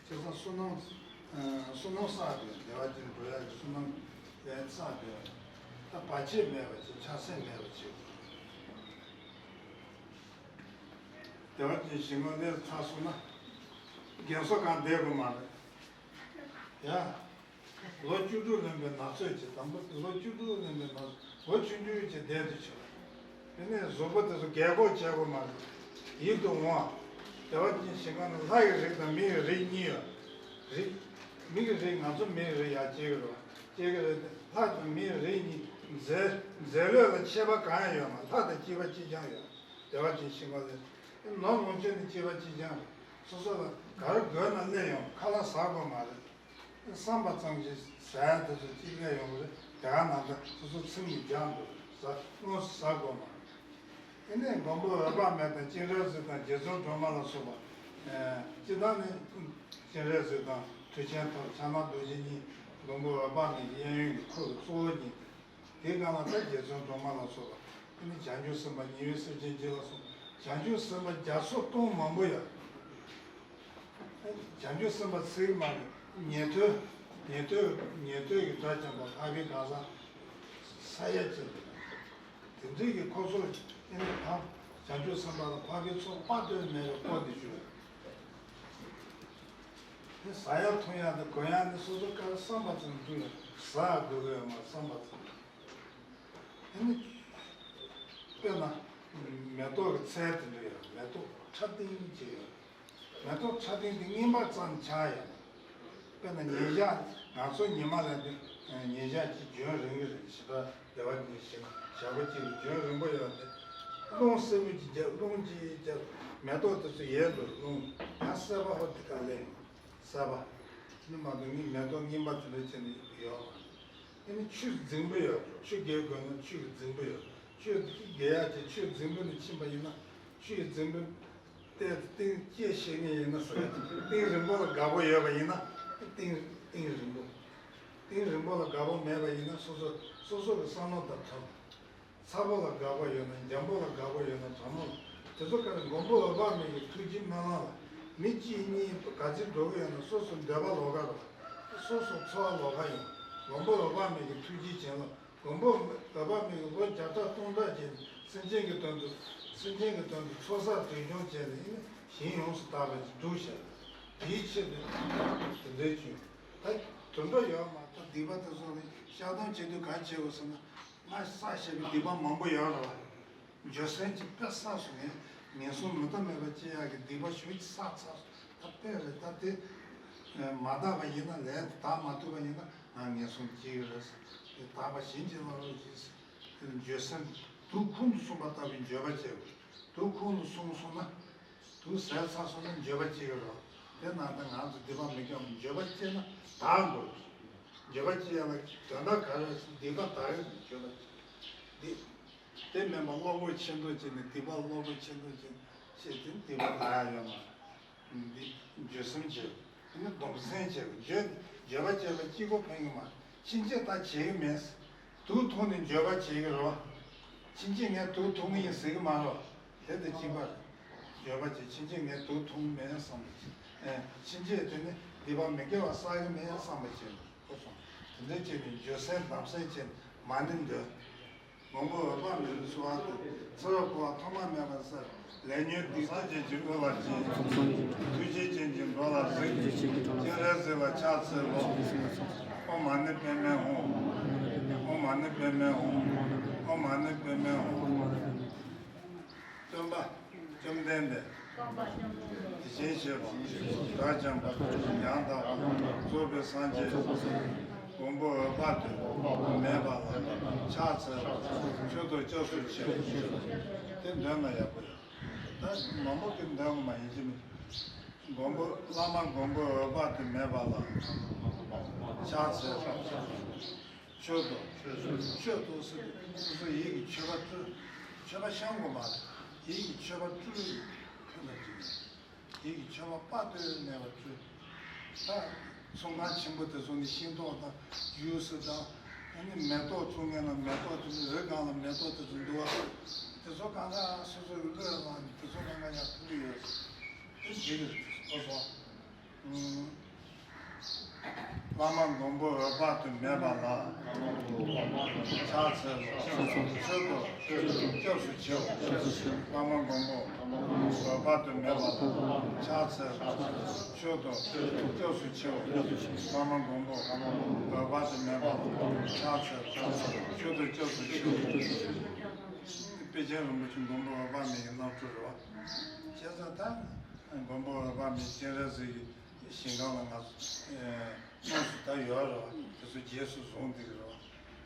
བྱས་ཙང་བསོད་ནམས། ཨ། བསོད་ནམས་བསགས་དགོས། བདེ་བ་ཅན་འགྲོ་ཡག་གི་བསོད་ནམས་ལས་བསགས་དགོས། ད་བར་ཆད་མེད་པ་བྱེད། ཆགས་སེམས་མེད་པ་བྱེད། བདེ་བ་ཅན་ཞིང་ཁམས་སླེབས་ཚར་སོང་ན་རྒན་གསོ་གང་བསྡད་དགོས་མ་རེད་ཡ། ལོ་བཅུ་དྲུག་ལོན་པའི་ན་ཚོད་ཅིག་དང་པོ་ལོ་བཅུ་དྲུག་ལོན་པའི་ན་ཚོད་ལོ་ཆུང་ཆུང་ཅིག་བསྡད་དུ་ཆུག་དེ་ནས་གཟུགས་པོ་དེ་ཚོ་རྒས་འཁོགས་བྱེད་དགོས་མ་རེད། ཡིད་དུ་འོང་བ། བདེ་བ་ཅན་ཞིང་ཁམས་ནི་ལྷ་ཡི་རིགས་དང་མི་ཡི་རིགས་གཉིས་ཡོད། རིགས། མི་གི་རིགས་ང་ཚོ་མི་ཡི་རིགས་ཡར་སྐྱེ་གི་རེད་བ། སྐྱེ་གི་རེད་དེ་ལྷ་དང་མི་ཡི་རིགས་གཉིས་མཛེ་མཛེ་ལོས་ལ་ཁྱད་པར་གང་ཡང་ཡོད་མ། ལྷ་དང་སྐྱེས་པ་གཅིག་རྐྱང་ཡོད། བདེ་བ་ཅན་ཞིང་ཁམས་ལ། ནོར་ལོངས་སྤྱོད་ནི་སྐྱེས་པ་གཅིག་རྐྱང་རེད། སོ་སོ་ལ་ག་རེ་དགོས་ན་སླེབས་ཡོང་། ཁ་ལག་ཟ་དགོས་མ་རེད། བསམ་པ་ཙམ་གྱིས་ཟ་ཡག་དེ་ཚོ་གཅིག་སླེབས་ཡོང་གི་རེད། དེ་ག་ནང་ལྟར་སོ་སོ་ཚིམ་ནས་རྒྱག་འདུག་ཟ་དངོས་སུ་ཟ་དགོས་མ་རེད། དེ་ནས་མགོན་པོ་འོད་དཔག་མེད་དང་སྤྱན་རས་གཟིགས་དང་རྗེ་བཙུན་སྒྲོལ་མ་ལ་སོགས་པ། ཨ། སྤྱིར་བཏང་ནི་སྤྱན་རས་གཟིགས་དང་མཐུ་ཆེན་ཐོབ། ཕྱག་ན་རྡོ་རྗེ་གཉིས་མགོན་པོ་འོད་དཔག་མེད་ཀྱི་གཡས་གཡོན་གྱི་འཁོར་གྱི་གཙོ་བོ་གཉིས་ཏེ། དེའི་སྒང་ལ་ད་རྗེ་བཙུན་སྒྲོལ་མ་ལ་སོགས་པ། དེ་ནི་བྱང་ཆུབ་སེམས་དཔའ་ཉི་འོད་སེར་ཆེན་བརྒྱད་ལ་སོགས་པ་བྱང་ཆུབ་སེམས་དཔའ་བརྒྱ་སོ་སྟོང་མང་པོ་ཡོད། བྱང་ཆུབ་སེམས་དཔའ་ཚིག་མ་རེད། ཉན་ཐོས། ཉན་ཐོས། ཉན་ཐོས་ཀྱི་སྒྲ་འཇམ་པ་འཕགས་པའི་གང་ཟག་ས་ཡ་གཅིག་རེད། དེ་འདྲའི་གི་འཁོར་ཚོགས་ཨེ་ནི་བམ་བྱང་ཆུབ་སེམས་དཔའ་ལ་འཕགས་པའི་ཚོགས་དཔག་ཏུ་མེད་པའི་བསྐོར་ཏེ་བཞུགས། དེ་ཟ་ཡག་འཐུང་ཡག་དང་གོན་ཡག་ནི་སོ་སོ་ག་རེ་བསམ་པ་ཙམ་འདུག་ཡང་ཟ་ཡག་དགོས་ཀྱི་ཡོད་མ་བསམ་པ་ཙམ། ཨེ་ནི། དཔེར་ན། མེ་ཏོག་གི་ཚལ་དེ་འདྲ་ཡོད། མེ་ཏོག་ཕྲ་ཏིང་ཅིག་ཡོད། མེ་ཏོག་ཕྲ་ཏིང་དེ་རྔན་པ་ཙམ་ཆགས་ཡོད། དཔེར་ན་ཉིན་ཞག་ང་ཚོ་ཉི་མ་ལ་དེ་ཉིན་ཞག་གཅིག་རྒྱུན་རིང་གི་རེད། ཞེ་དྲག་བདེ་བ་ཅན་ཞིག་ཞག་པོ་གཅིག་ལ་རྒྱུན་རིང་པོ་ཡོད་དེ། རླུང་བསིལ་པོ་ཅིག་རྒྱབ། རླུང་ཅིག་རྒྱབ། མེ་ཏོག་དེ་ཚོ་ཡལ་འགྲོ། རླུང་ཡང་སྲེད་པ་ཧོ་དེ་ག་ལེན། སྲེད་པ། ནི་མ་གཏོགས་ནི་མེ་ཏོག་རྔན་པ་དེ་འདྲ་བྱས་ནས་ཡོད་མ་རེད། ཨེ་ནི་ཆུ་རྫིང་པོ་ཡོད། ཆུ་རྒལ་དགོས་ན་ཆུ་གི་རྫིང་པོ་ཡོད། ཆུ་རྒལ་ཡག་ཅིག་ཆུ་རྫིང་པོ་ནས་ཕྱིན་པ་ཡིན་ན་ཆུ་ཡི་རྫིང་པོ། གཏད་དེ་གཏིང་སྐྱེས་ཤེས་ངེས་ཡིན་ན་ཟེར། གཏིང་རིང་པོ་ལ་དགའ་པོ་ཡོད་པ་ཡིན་ན་གཏིང་གཏིང་རིང་པོ། གཏིང་རིང་པོ་ལ་དགའ་པོ་མེད་པ་ཡིན་ན་སོ་སོ་སོ་སོ་གི་བསམ་བློ་དང་འཁྲིལ། ཚ་པོ་ལ་དགའ་པོ་ཡོད་ན། འཇམ་པོ་ལ་དགའ་པོ་ཡོད་ན། གྲང་མོ་ལ། དེ་ཚོ་ག་རེ། མགོན་པོ་འོད་དཔག་མེད་ཀྱི་ཐུགས་རྗེ་སྨོན་ལམ་ལ། མི་གཅིག་གཉིས་ག་ཚོད་འགྲོ་གི་ཡོད་ན་སོ་སོ་འདོད་པ་ལོགས་ཀ་རེད། སོ་སོ་འཚོ་བ་ལོགས་ཀ་ཡིན། མགོན་པོ་འོད་དཔག་མེད་ཀྱི་ཐུགས་རྗེ་བྱིན་རླབས། མགོན་པོ་འོད་དཔག་མེད་ཀྱིས་ལོ་བརྒྱ་ཕྲག་སྟོང་ཕྲག་ཅིག་སེམས་ཅན་གྱི་དོན་དུ་སེམས་ཅན་གྱི་དོན་དུ་ཚོགས་བསགས་དོན་སྐྱོང་བྱས་ནས་ཨེ་ནི་ཞིང་ཡོངས་སུ་དག་པ་ཅིག་བསྒྲུབས་བཞག་དེའི་ཆེད་དུ་དེ་འདྲའི་བྱུང་། ད་དུད་འགྲོ་ཡོད་མ་ད་སྡིག་པ་དེ་ཚོ་ལ་བཤགས་སྡོམ་བྱེད་དུས་ག་བྱེད་དགོས་ཟེར་ན། ང་བསགས་བཞག་པའི་སྡིག་པ་མང་པོ་ཡོད་རེད་བ། འགྱོད་སེམས་ཀྱིས་དཔེ་བསགས་སོང་ངས་ངན་སོང་མི་རྟག་མེད་པ་སྐྱེ་ཡག་གི་སྡིག་པ་ཞེ་པོ་ཅིག་བསགས་ཚར་སོང་། ད་དཔེ་རེད། ད་དེ་མ་དག་པ་ཡིན་ན་ལས་དག་མ་ཐུབ་པ་ཡིན་ན་ང་ངན་སོང་སྐྱེ་གི་རེད་ཟེར། དེ་དག་པ་གཞན་གྱིས་བསླང་རོགས་གྱིས་ཟེར། དེ་འགྱོད་སེམས་དུག་ཁུང་དུ་སོང་བ་ལྟ་བུའི་འགྱོད་པ་སྐྱེ་དགོས། དུག་ཁུང་དུ་སོང་སོང་ན། དུག་ཟད་ཚར་སོང་ན་འགྱོད་པ་སྐྱེ་གི་རེད། དེ་ན་ད་ང་ཚོ་སྡིག་པ་མི་དགེ་བ་འགྱོད་པ་སྐྱེས་ན་དག་དགོས། འགྱོད་པ་སྐྱེ་ཡག་ལ་དོན་དག་ག་རེ་ཟེར་སྡིག་པ་དག་ཡག་འགྱོད་པ་སྐྱེ། འདི། དེ་མིན་པ་གློ་བུར་ཆེ་མཐོང་བྱས་ནས་སྡིག་པ་གློ་བུར་ཆེ་མཐོང་བྱས་ནས་བཤད་དེ་སྡིག་པ་དག་ཡག་ཡོད་མ་རེད། འདི་འགྱོད་སེམས་བྱེད། དེ་ནི་སྡོམ་སེམས་བྱེད། འགྱོད་འགྱོད་པ་བྱེད་པ་གཅིག་པོ་ཕན་གི་མ། ཕྱིན་ཆད་ད་བྱེད་གི་མེད། དུག་འཐུང་ནས་འགྱོད་པ་བྱེད་གི་རེད་བ། ཕྱིན་ཆད་ངས་དུག་འཐུང་གི་ཡིན་ཟེར་གི་མ་རེད། དེ་དང་གཅིག་པ་རེད། འགྱོད་པ་བྱེད། ཕྱིན་ཆད་ངས་དུག་འཐུང་གི་མེད་བསམ་པ་བྱེད། ཨེ། ཕྱིན་ཆད་དེ་ནི་སྡིག་པ་མི་དགེ་བ་བསགས་གི་མེད་བསམ་པ་བྱེད་དགོས་སོང་། དེ་འདྲ་བྱས་ནས་འགྱོད་སེམས་སྡོམ་སེམས་བྱས་ནས་མ་ཎི་འདོན། མགོན་པོ་འོད་དཔག་མེད་ལ་གསོལ་བ་འདེབས། ཚེ་རབས་འཁོར་བ་ཐོག་མ་མེད་པ་སར་ལས་ཉོན་སྡིག་སངས་རྒྱས་ཀྱི་དབུ་ལ་བྱིན། ཐུགས་རྗེ་ཅན་གྱི་འགྲོ་ལ་གཟིགས། སྤྱན་རས་གཟིགས་ལ་ཕྱག་འཚལ་ལོ། ཨོཾ་མ་ཎི་པདྨེ་ཧཱུྃ། ཨོཾ་མ་ཎི་པདྨེ་ཧཱུྃ། ཨོཾ་མ་ཎི་པདྨེ་ཧཱུྃ། སྟོན་པ། བཅོམ་ལྡན་འདས། དེ་བཞིན་གཤེགས་པ། དགྲ་བཅོམ་པ། ཡང་དག་པ། རྫོགས་པའི་སངས་རྒྱས། མགོན་པོ་འོད་དཔག་ཏུ་མེད་པ་ལ་ཕྱག་འཚལ་ལོ། མཆོད་དོ། སྐྱབས་སུ་མཆིའོ། དེ་འདོན་ན་ཡག་པོ་ཡོད། ད་མང་པོ་གི་འདོན་གི་མ་ཡིན་གྱི་མི། མགོན་པོ་བླ་མ་མགོན་པོ་འོད་དཔག་ཏུ་མེད་པ་ལ་ཕྱག་འཚལ་ལོ། མཆོད་དོ། མཆོད་དོ་ཟེར་དུས་སོ་སོ་ཡིད་ཀྱི་མཆོད་པ་སྤྲུལ། མཆོད་པ་བཤམ་དགོས་མ་རེད། ཡིད་ཀྱི་མཆོད་པ་སྤྲུལ་ཕན་ཐོགས་ཀྱི་ཡོད། ཡིད་ཀྱི་མཆོད་པ་དཔག་ཏུ་མེད་པ་སྤྲུལ། ད་ཚོང་ཁང་ཆེན་པོ་དེ་ཚོ་ནས་ཤིང་ཏོག་དང་ཇུས་སི་དང་། ཨ་ནི་མེ་ཏོག་བཙོང་མཁན་ལ་མེ་ཏོག་དེ་ཚོ་རི་སྒང་ལ་མེ་ཏོག་དེ་ཚོ་འདུག་བ། དེ་ཚོ་གང་ག་སོ་སོའི་བློས་བླངས་ནས་དེ་ཚོ་གང་ག་ཡར་ཐོན་གྱི་ཡོད། དེ་འགྲིག་གི་རེད། ཨོ་སོང་། བླ་མ་མགོན་པོ་འོད་དཔག་ཏུ་མེད་པ་ལ་ཕྱག་འཚལ་ལོ། མཆོད་དོ། སྐྱབས་སུ་མཆིའོ། བླ་མ་མགོན་པོ་འོད་དཔག་ཏུ་མེད་པ་ལ་ཕྱག་འཚལ་ལོ། མཆོད་དོ། སྐྱབས་སུ་མཆིའོ། བླ་མ་མགོན་པོ་འོད་དཔག་ཏུ་མེད་པ་ལ་ཕྱག་འཚལ་ལོ། མཆོད་དོ། སྐྱབས་སུ་མཆིའོ། དཔལ་ཆེན་རིན་པོ་ཆེ་མགོན་པོ་འོད་དཔག་མེད་ཀྱི་རྣམ་སྤྲུལ་རེད་བ། བྱས་ཙང་ད་མགོན་པོ་འོད་དཔག་མེད་སྤྱན་རས་གཟིགས་ཀྱི་ཞིང་ཁམས་ལ་ང་ཚོ་ཨེ་དངོས་སུ་ད་ཡོད་རེད་བ། དེ་ཚོ་རྗེས་སུ་བཟུང་བསྡད་ཀྱི་རེད་བ།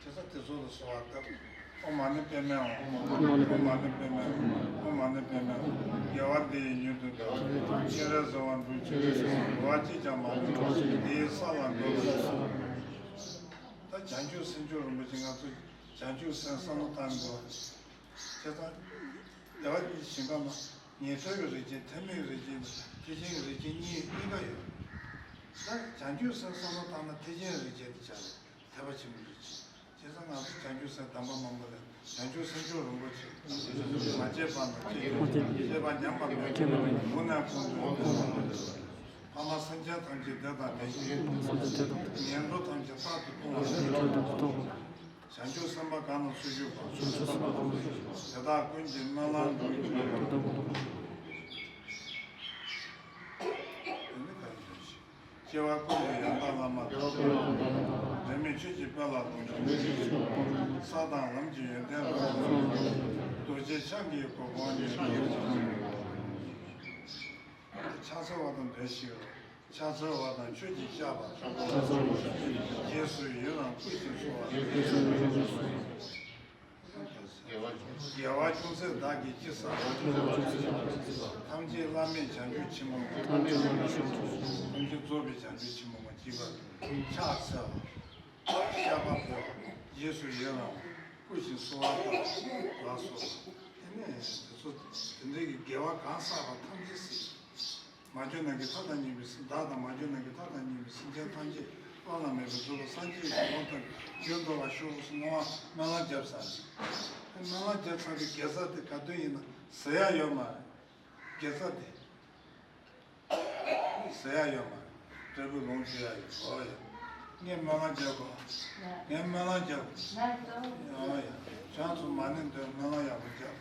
དེ་ཚོ་དེ་ཚོ་ལ་གསོལ་བ་བཏབ། ཨོཾ་མ་ཎི་པདྨེ་ཧཱུྃ། ཨོཾ་མ་ཎི་པདྨེ་ཧཱུྃ། ཨོཾ་མ་ཎི་པདྨེ་ཧཱུྃ། དགེ་བ་འདི་ཡིས་མྱུར་དུ་བདག་སྤྱན་རས་གཟིགས་དབང་འགྲུབ་ཅིང་། འགྲོ་བ་གཅིག་ཀྱང་མ་ལུས་པ། འདི་ཡི་ས་ལ་འགོད་པར་ཤོག། ད་བྱང་ཆུབ་སེམས་མཆོག་རིན་པོ་ཆེ་ང་ཚོ་བྱང་ཆུབ་སེམས་བསམ་བློ་བཏང་དགོས། བྱས་ཙང་། བདེ་བ་ཅན་གྱི་ཞིང་ཁམས་ན་ཉན་ཐོས་ཀྱི་རིགས་ཅན་ཐེག་དམན་གྱི་རིགས་ཅན་དང་ཐེག་ཆེན་གྱི་རིགས་ཅན་གཉིས་གཉིས་ཀ་ཡོད། ད་བྱང་ཆུབ་སེམས་བསམ་བློ་བཏང་ན་ཐེག་ཆེན་རིགས་ཅན་དེ་ཆགས་རེད། ཐེག་པ་ཆེན་པོའི་རིགས་ཅན། བྱས་ཙང་ང་ཚོ་བྱང་ཆུབ་སེམས་དམ་པ་མང་པོ་ལས་བྱང་ཆུབ་སེམས་མཆོག་རིན་པོ་ཆེ། མ་སྐྱེས་པ་རྣམས་སྐྱེ་གྱུར་ཅིག། སྐྱེས་པ་ཉམས་པ་མེད་པར་ཐོབ། འོ་ན་ཀུན་ཏུ་ཕ་མ་སེམས་ཅན་ཐམས་ཅད་བདེ་དང་ལྡན་ཞིང་། ངན་འགྲོ་ཐམས་ཅད་རྟག་ཏུ་སྟོངས་པར་ཤོག། བྱང་ཆུབ་སེམས་དཔའ་གང་ལ་སུ་ཞུགས་པ། དེ་དག་ཀུན་གྱི་སྨོན་ལམ་འགྲུབ་གྱུར་ཅིག། སྐྱེ་བ་ཀུན་ཏུ་ཡང་དག་བླ་མ་དང་། འབྲལ་མེད་ཆོས་ཀྱི་དཔལ་ལ་ལོངས་སྤྱོད། ས་དང་ལམ་གྱི་ཡོན་ཏན་རབ་རྫོགས། རྡོ་རྗེ་འཆང་གི་གོ་འཕང་ཉིད་དུ། ཕྱག་འཚལ་བ་དང་འབྲེལ་ཞིག་རོ། ཕྱག་འཚལ་བ་དང་ཆོས་ཀྱི་བཤགས་པ། རྗེས་སུ་ཡི་རང་བསྐུལ་ཞིང་གསོལ་བ། དགེ་བ་ཅུང་ཟད་བདག་གིས་ཅི་བསགས། ཐམས་ཅད་བླ་མེད་བྱང་ཆུབ་ཆེན་པོ་མ། ཐམས་ཅད་རྫོགས་པའི་བྱང་ཆུབ་ཆེན་པོ་མ་གཅིག་པ། ཕྱག་འཚལ་བ། བཤགས་པ་ཕུལ་བ། རྗེས་སུ་ཡི་རང་བ། བསྐུལ་ཞིང་གསོལ་བ་བཏབ་པ་ལ་སོགས་པ། དེ་ནས་དེ་ཚོ་དེ་འདྲའི་གི་དགེ་བ་གང་བསགས་པ་ཐམས་ཅད་སྲིད། མ་གྱུར་ནམ་མཁའི་མཐའ་དང་མཉམ་པའི་སེམས། བདག་དང་མ་གྱུར་ནམ་མཁའི་མཐའ་དང་མཉམ་པའི་སེམས་ཅན་ཐམས་ཅད་བླ་ན་མེད་པའི་རྫོགས་པའི་སངས་རྒྱས་ཀྱི་གོ་འཕང་དུ་འགྱུར་འགྲོ་བར་ཤོག་ཟེར་སྔོན་མ་སྨོན་ལམ་བརྒྱབ་ཚར། སྨོན་ལམ་བརྒྱབ་ཚར་བའི་དགེ་རྩ་དེ་ག་དུས་ཡིན་ན་ཟད་ཡ་ཡོད་མ་རེད། དགེ་རྩ་དེ་ཟད་ཡ་ཡོད་མ་རེད། འབྲས་བུ་ལོངས་སྤྱོད་ཡ་ཡོད་ཡ། ངས་སྨོན་ལམ་རྒྱག་དགོས། ངས་སྨོན་ལམ་རྒྱག་དགོས། ཡ་ཡ། ཁྱེད་ཚོ་མ་ཎི་འདོན། སྨོན་ལམ་ཡག་པོ་རྒྱག